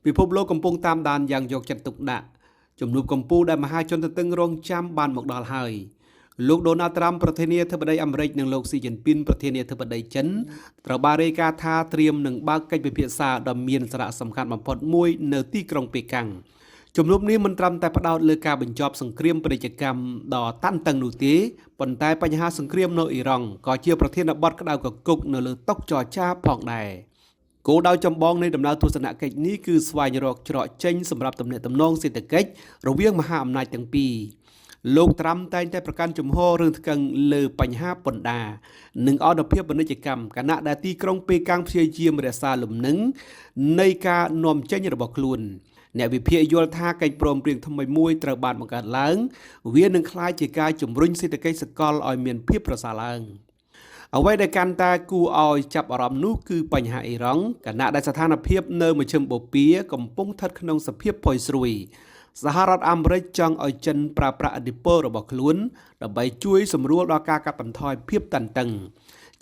ពិភពលោកកំពុងតាមដានយ៉ាងយកចិត្តទុកដាក់ជំនួបកម្ពុជាដែលមហាជនទទឹងរង់ចាំបានមកដល់ហើយលោកដូណាល់ត្រាំប្រធានាធិបតីអាមេរិកនិងលោកស៊ីជីនពីនប្រធានាធិបតីចិនត្រូវបានរាយការណ៍ថាត្រៀមនឹងបើកកិច្ចពិភាក្សាដ៏មានសារៈសំខាន់បំផុតមួយនៅទីក្រុងប៉េកាំងជំនួបនេះមិនត្រឹមតែផ្ដោតលើការបញ្ចប់សង្គ្រាមពាណិជ្ជកម្មដ៏តានតឹងនោះទេប៉ុន្តែបញ្ហាសង្គ្រាមនៅអ៊ីរ៉ង់ក៏ជាប្រធានបទក្តៅគគុកនៅលើតុចរចាផងដែរគោលដៅចម្បងនៃដំណើរទស្សនកិច្ចនេះគឺស្វែងរកច្រកចេញសម្រាប់ទំនាក់ទំនងសេដ្ឋកិច្ចរវាងមហាអំណាចទាំងពីរលោកត្រាំតែងតែប្រកាន់ជំហររឿងថ្កឹងលើបញ្ហាពន្ធដារនិងអនុភាពពាណិជ្ជកម្មខណៈដែលទីក្រុងប៉េកាំងព្យាយាមរក្សាលំនឹងនៃការនាំចេញរបស់ខ្លួនអ្នកវិភាគយល់ថាកិច្ចព្រមព្រៀងថ្មីមួយត្រូវបានបង្កើតឡើងវានឹងក្លាយជាការជំរុញសេដ្ឋកិច្ចសកលឲ្យមានភាពប្រសើរឡើងអ្វីដែលកាន់តែគួរឲ្យចាប់អារម្មណ៍នោះគឺបញ្ហាអ៊ីរ៉ង់ខណៈដែលស្ថានភាពនៅមជ្ឈិមបូព៌ាកំពុងស្ថិតក្នុងសភាពផុយស្រួយសហរដ្ឋអាមេរិកចង់ឲ្យចិនប្រើប្រាស់ឥទ្ធិពលរបស់ខ្លួនដើម្បីជួយសម្រួលដល់ការកាត់បន្ថយភាពតានតឹង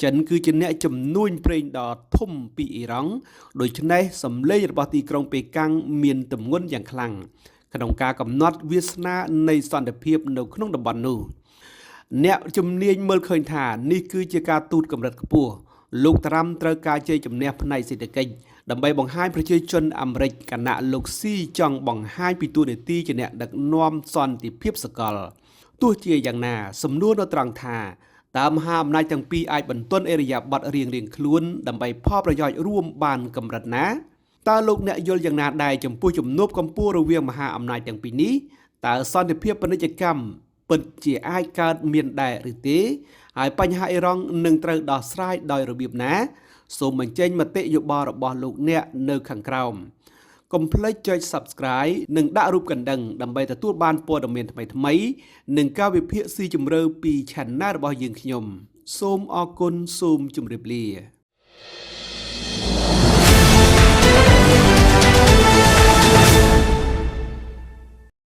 ចិនគឺជាអ្នកជំនួញប្រេងដ៏ធំពីអ៊ីរ៉ង់ដូច្នេះសម្លេងរបស់ទីក្រុងប៉េកាំងមានទម្ងន់យ៉ាងខ្លាំងក្នុងការកំណត់វាសនានៃសន្តិភាពនៅក្នុងតំបន់នោះអ្នកជំនាញមើលឃើញថានេះគឺជាការទូតកម្រិតខ្ពស់លោកត្រាំត្រូវការជ័យជំនះផ្នែកសេដ្ឋកិច្ចដើម្បីបង្ហាញប្រជាជនអាមេរិកខណៈលោកស៊ីចង់បង្ហាញពីតួនាទីជាអ្នកដឹកនាំសន្តិភាពសកលទោះជាយ៉ាងណាសំណួរនៅត្រង់ថាតើមហាអំណាចទាំងពីរអាចបន្ទន់អេរយាប័តរៀងៗខ្លួនដើម្បីផលប្រយោជន៍រួមបានកម្រិតណាតើលោកអ្នកយល់យ៉ាងណាដែរចំពោះជំនួបកម្ពុជារវាងមហាអំណាចទាំងពីរនេះតើសន្តិភាពពាណិជ្ជកម្មពិតជាអាចកើតមានដែរឬទេហើយបញ្ហាអ៊ីរ៉ង់នឹងត្រូវដោះស្រាយដោយរបៀបណាសូមបញ្ចេញមតិយោបល់របស់លោកអ្នកនៅខាងក្រោមកុំភ្លេចចុច Subscribe និងដាក់រូបកណ្ដឹងដើម្បីទទួលបានព័ត៌មានថ្មីៗនិងការវិភាគស៊ីជម្រៅពី Channel របស់យើងខ្ញុំសូមអរគុណសូមជម្រាបលា។